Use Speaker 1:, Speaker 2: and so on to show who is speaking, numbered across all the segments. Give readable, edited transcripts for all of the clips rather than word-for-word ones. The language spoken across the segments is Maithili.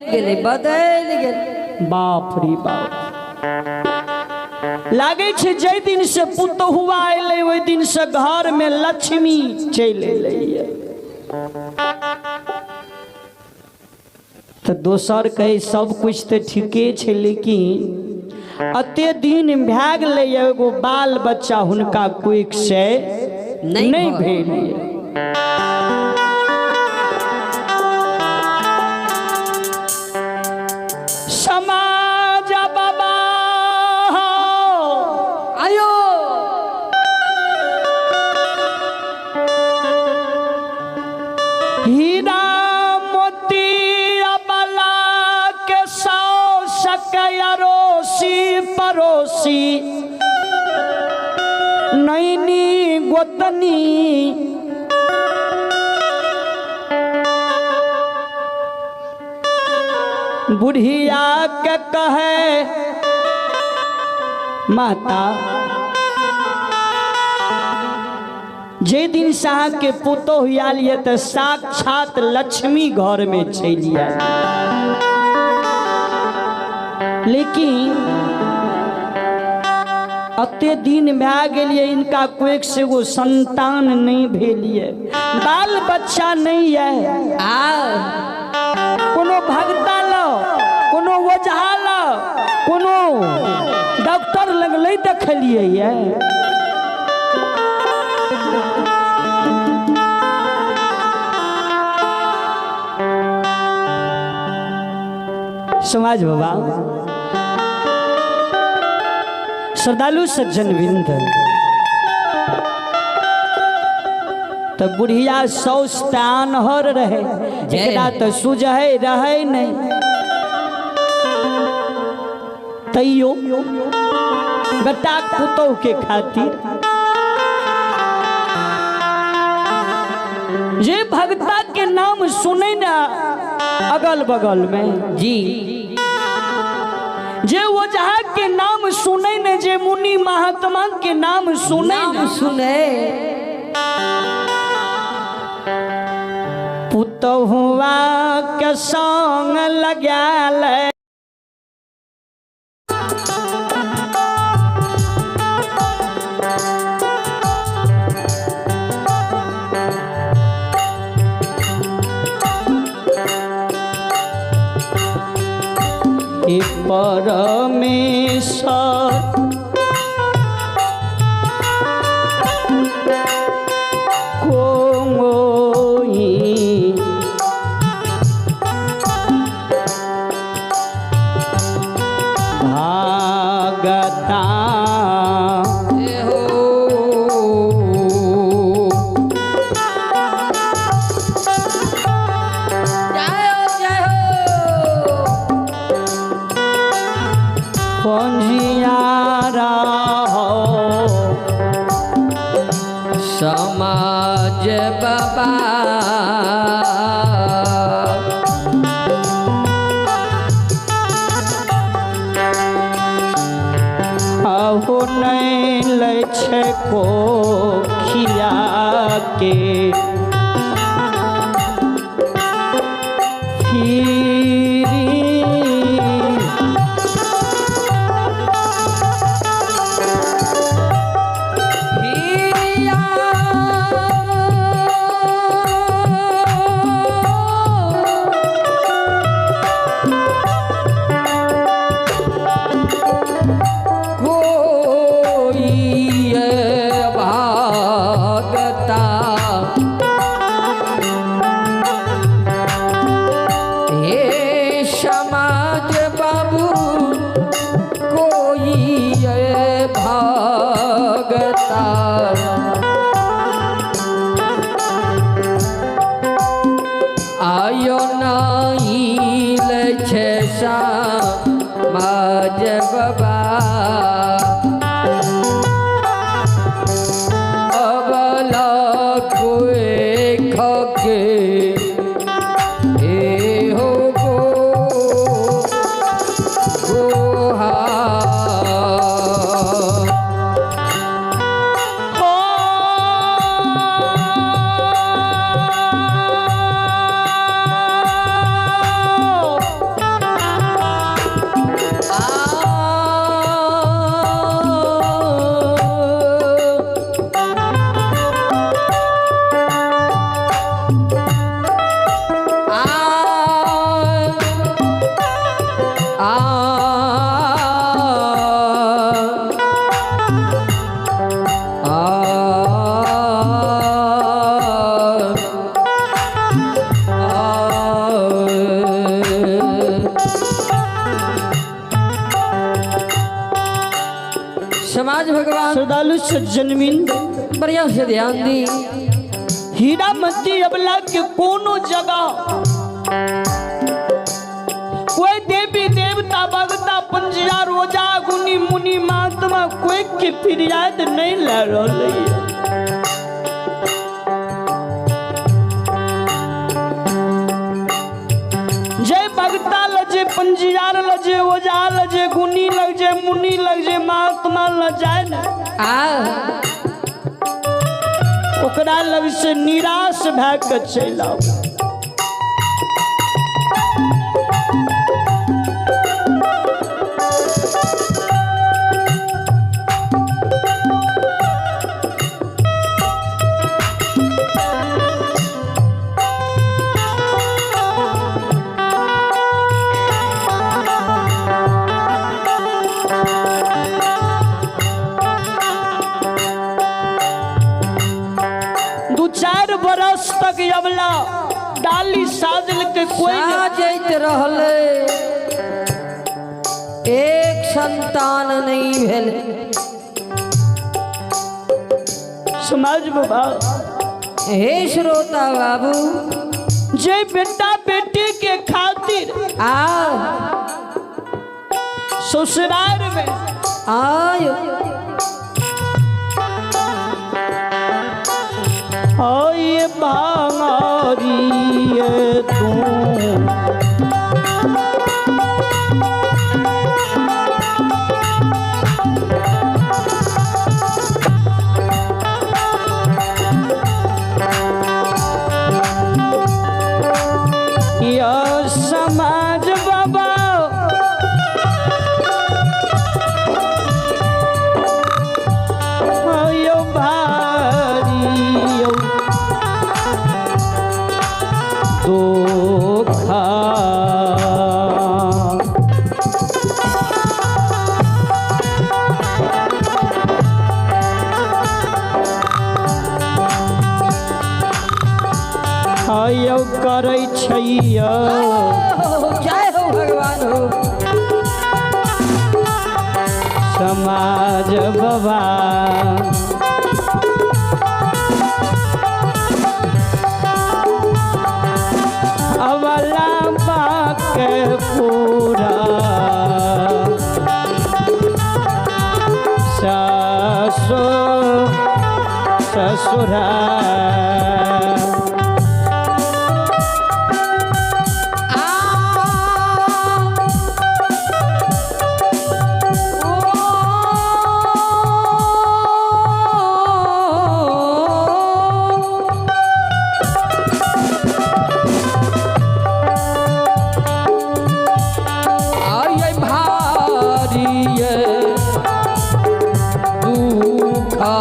Speaker 1: गेलै, बदलि गेलै।
Speaker 2: बाप रे बाप, लागै छै जाहि दिन से पुतहुआ एलै ओहि दिन से घर में लक्ष्मी चलि एलै। तऽ दोसर कहै सब कुछ तऽ ठीके छै, लेकिन एते दिन भए गेलै एगो बाल बच्चा हुनका कोइक से नहि भेल। समाज बाबा
Speaker 1: आयो
Speaker 2: हीरा मोती अबला के सौ सके अरोसी पड़ोसी नैनी गोतनी बुढ़िया के कहे माता जे दिन से अहाँके पुतोह आयल यऽ तऽ साक्षात लक्ष्मी घरमे चलि आयल, लेकिन अते दिन भए गेल यऽ इनका कोइक से एगो संतान नहि भेल यऽ, बाल बच्चा नहि यऽ।
Speaker 1: आ
Speaker 2: कोनो भगता ल, कोनो ओझा ल, कोनो डॉक्टर लग नहि देखलियै यऽ। समाज बाबा, श्रद्धालु सज्जन वृंद, तऽ बुढ़िया सौस तऽ आन्हर रहे, एकरा तऽ सुझै रहै नहि, तैयो बेटा पुतोह के खातिर जे भगता के नाम सुने ना अगल बगल में
Speaker 1: जी,
Speaker 2: जे ओझा के नाम सुने ने, जे मुनि महात्मा के नाम सुने
Speaker 1: नाम सुने,
Speaker 2: पुतहुआ के संग लगा ले। हे परमेश्वर कोई भागता
Speaker 1: हो, जय हो जय हो।
Speaker 2: पंजियारा हो
Speaker 1: समाज बाबा,
Speaker 2: अहो नहीं लै छै कोखिया के फिरी।
Speaker 1: हिया कोई भागता हे समाज बाबू, कोई भागता आयो नहीं छै समाज बाबा, अबला कोई खके हे हो गो गोहा।
Speaker 2: हो।
Speaker 1: समाज भगवान
Speaker 2: श्रद्धालु सज्जनविंद
Speaker 1: बढ़िया से ध्यान दी।
Speaker 2: हीरामती अबला के कोनो जगह कोई देवी देवता भगता पंजिया रोजा गुनी मुनि महात्मा कोई के फरियाद नहीं ले रहा है। जय भगता लजे पंजियार लजे ओझा लजे गुनी लजे मुनि लजे महात्मा लजाए ना
Speaker 1: आ
Speaker 2: ओकरा लग से निराश भए के चलि आउ। दू चार बरस तक अबला डाली साजल के कोई नहीं।
Speaker 1: साजैत रहले, एक संतान नहीं भेल।
Speaker 2: समाज बाबा
Speaker 1: हे श्रोता बाबू,
Speaker 2: जे बेटा बेटी के खातिर
Speaker 1: आ
Speaker 2: ससुराल में
Speaker 1: आय
Speaker 2: आए भांगारी तू या समाज बाबा आयो भारी दुखा आयो करै छैया
Speaker 1: जय हो भगवान हो।
Speaker 2: समाज बाबा अवला बाके पूरा सासु ससुरा
Speaker 1: आय भारी दुखा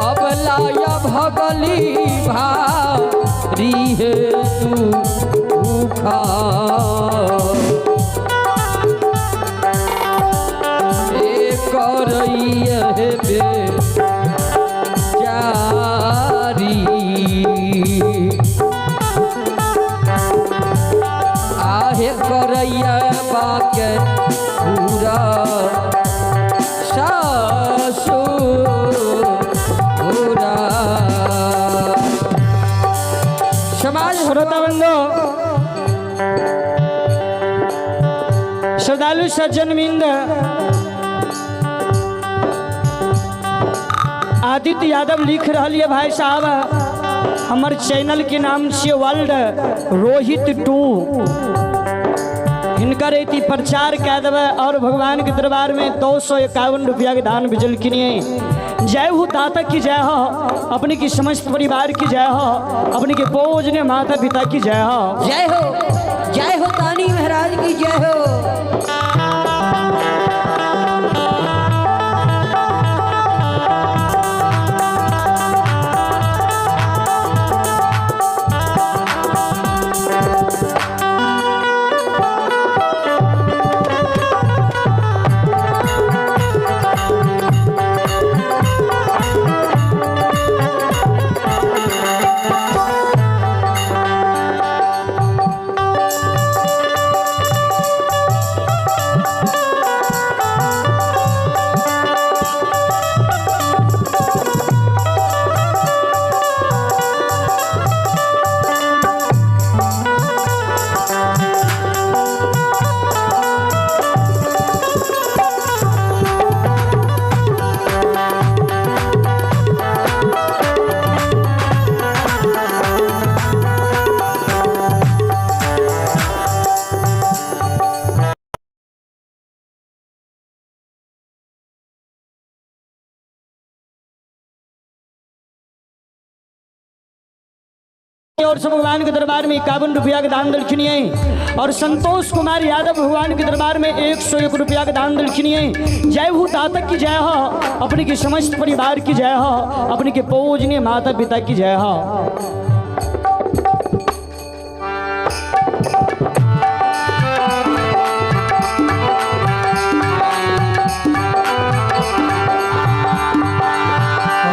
Speaker 1: अबलाया भगली भारी हे दुखा ए करैया बे चारी आहे करैया बाके पूरा सासु पूरा समाज
Speaker 2: श्रोता बंधु श्रद्धालु सज्जन बिंद आदित्य यादव लिख रहल ये भाई साहब हमर चैनल के नाम छियै वर्ल्ड रोहित टू। हिनकर एती प्रचार कए देबै और भगवान के दरबार में 251 रुपया के दान भेजलखिन। जय हो दाता की जय हो, अपने की समस्त परिवार की जय हो, अपने के पूजनीय माता पिता की जय हो।
Speaker 1: जय हो, जय हो दानी महाराज की जय हो।
Speaker 2: और सब भगवान के दरबार में 51 रुपया के दान दलखिन है और संतोष कुमार यादव भगवान के दरबार में 101 रुपया के दान दलखिन है। जय हो दातक की जय हो, अपने के समस्त परिवार की जय हो, अपने के पूजनीय माता पिता की जय हो।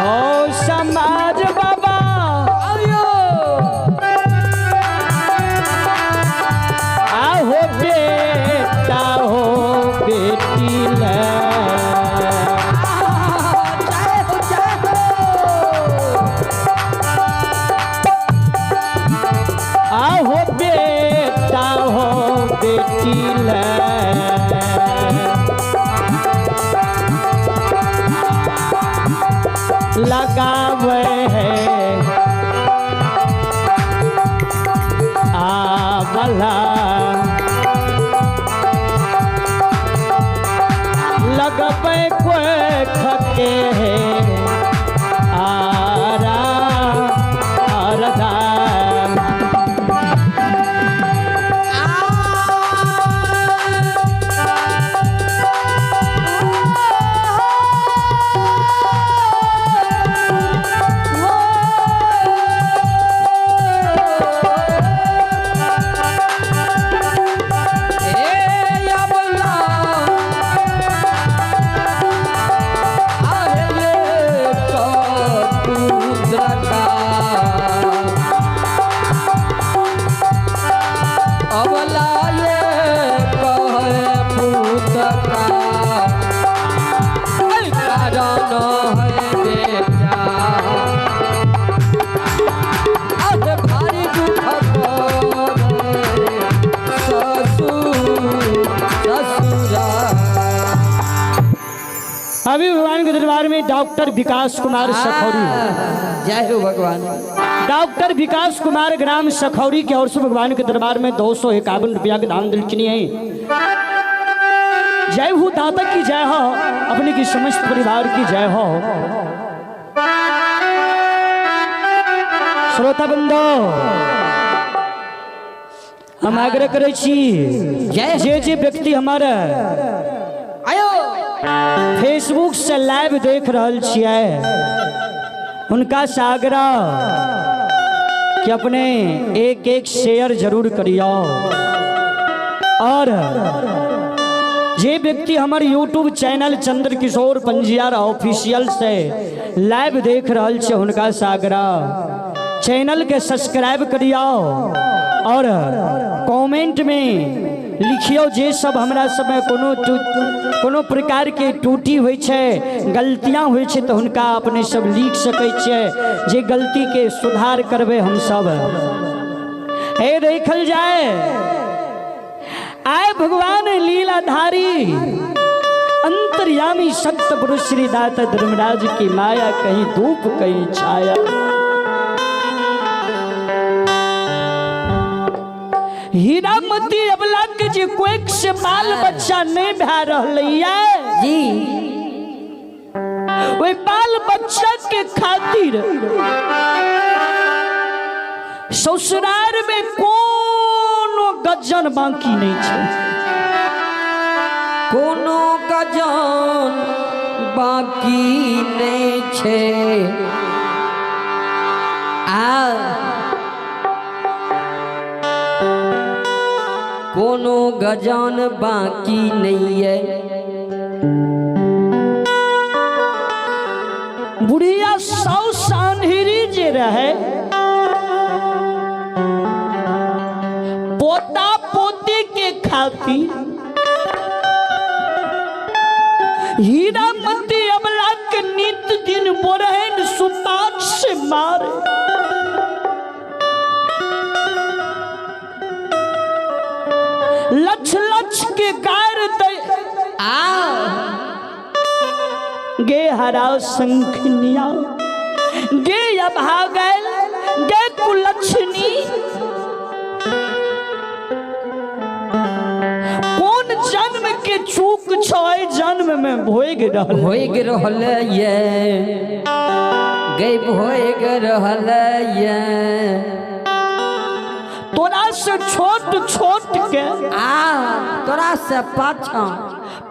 Speaker 2: ओ समाज बाबा
Speaker 1: आयो
Speaker 2: आहो बेटा हो बेटी ले
Speaker 1: जय हो जय हो।
Speaker 2: आहो बेटा हो बेटी ले लगावे है आबला लगबे कोई खके है आरा आरदान।
Speaker 1: ए अबला आले पुत्र का अबला ये कहे पुत्र का कारण है बेटा अरे भारी दुख करे ससुर ससुरा।
Speaker 2: अभी भगवान के दरबार में डॉक्टर विकास कुमार सखौरी,
Speaker 1: जय हो भगवान।
Speaker 2: डॉक्टर विकास कुमार ग्राम सखौरी के और से भगवान के दरबार में 251 रुपया के दान दिलचनी है। जय हो दाता की जय हो, अपने की समस्त परिवार की जय हो। श्रोता बंधु हम आग्रह करै छी
Speaker 1: जय हो।
Speaker 2: जे जे व्यक्ति हमारा
Speaker 1: आयो
Speaker 2: फेसबुक से लाइव देख रहल छियै हुनका से आग्रह कि अपने एक एक शेयर जरूर करियो। और जे व्यक्ति हमार YouTube channel Chandra Kishore Panjiyar official से लाइव देख रहल छै हुनका से आग्रह चैनल के सब्सक्राइब करियो और कमेंट में लिखियो जे सब हमरा सब में कोनो कोनो प्रकार के त्रुटि होइ छै, गलतियाँ होइ छै तऽ हुनका अपने सब लिख सकै छियै, जे गलती के सुधार करबै हम सब। हे देखल जाए आए भगवान लीलाधारी अंतर्यामी सत्य पुरुष श्री दाता धर्मराज की माया कहीं धूप कहीं छाया। हीरामती अबला के जे कोई से बाल बच्चा नहीं भए रहलैया
Speaker 1: जी
Speaker 2: ओहि बाल बच्चा के खातिर ससुराल में कोनो गजन बाकी नहीं छै,
Speaker 1: कोनो गजन बाकी नहीं छे। आ कोनो गजन बाकी नहीं है।
Speaker 2: बुढ़िया सौ सानहिरी जे रहे पोता पोती के खातिर हीरामती अबला के नित दिन बोरहन सुपात से मारे। लक्ष लक्ष के गार दे
Speaker 1: आ
Speaker 2: गे हरा शंखनिया गे अभागल गे कुलक्षणी कोन जन्म के चूक छै जन्म में भोग रहल
Speaker 1: होइग रहल ये गई भोग रहल ये।
Speaker 2: तोरा से छोट छोट के
Speaker 1: आ तोरा से पाछा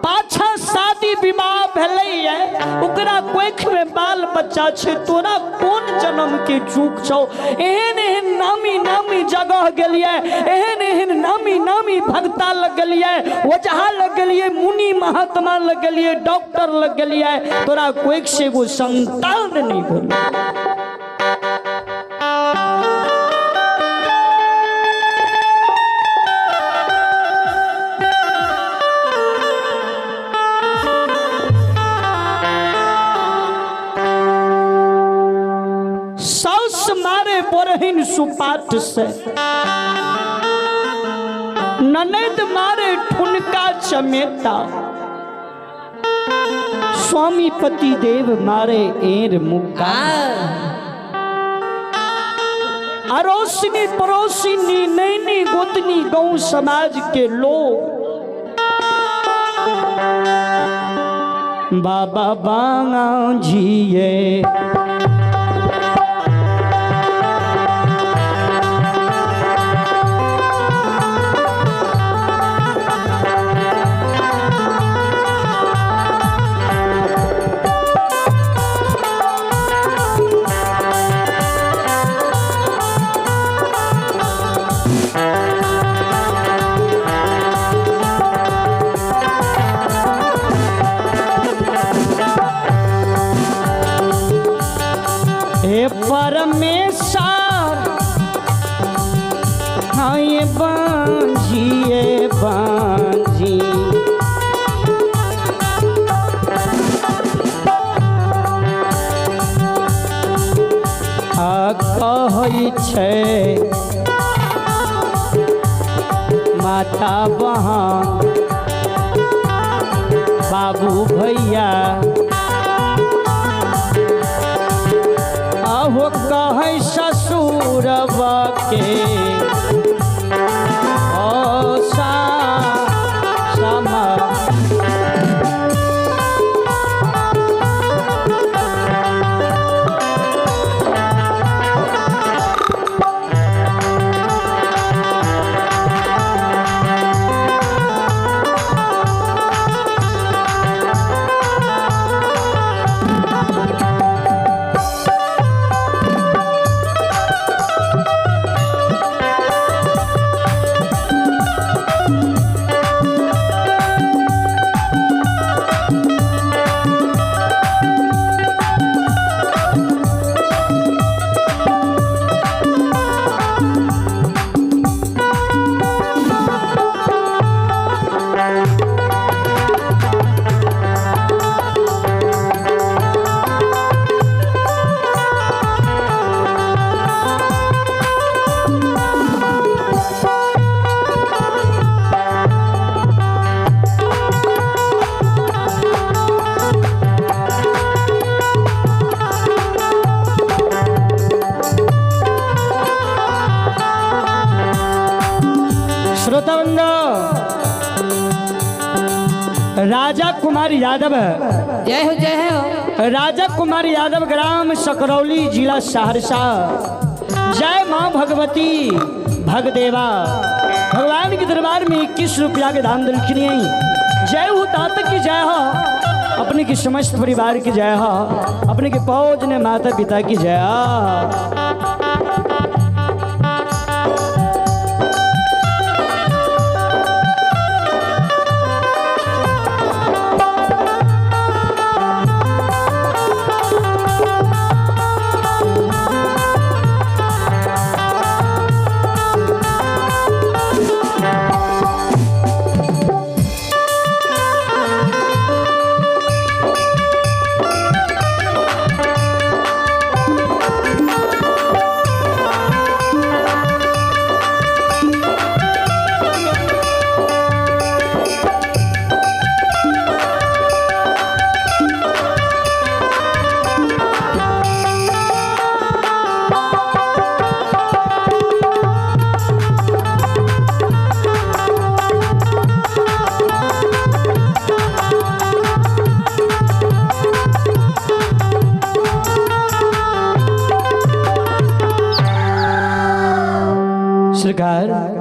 Speaker 2: पाछा शादी विवाह भेलैया, ओकरा कोख में बाल बच्चा छै, तोरा कोन जन्म के चूक छौ? एहन एहन नामी नामी जगह गेलियै, एहन एहन नामी नामी भक्ता लग गेलियै, ओझा लग गेलियै, मुनि महात्मा लग गेलियै, डॉक्टर लग गेलियै, तोरा कोख से एगो संतान नहि भेलै। साउस मारे बोरहिन सुपाट से, ननद मारे ठुनका चमेटा, स्वामी पति देव मारे एर मुक्का, अड़ोसिनी पड़ोसिनी नैनी गोतनी गांव समाज के लोग बाबा बांगा जिए। हे परमेश्वर हाँ ये बांझी ये बांझी, आ कहै छै माता बहन बाबू भैया, अहो कहै ससुरवा के ओ सा समा। श्रोतावृंद, राजा कुमार यादव,
Speaker 1: जय हो जय हो।
Speaker 2: राजा कुमार यादव, ग्राम सकरौली, जिला सहरसा। जय माँ भगवती भगदेवा। भगवान के दरबार में 21 रुपया के दान दिलखिनी। जय हो तात की जय हो, अपने की समस्त परिवार की जय हो, अपने के पौज ने माता पिता की जय हो। सरकार।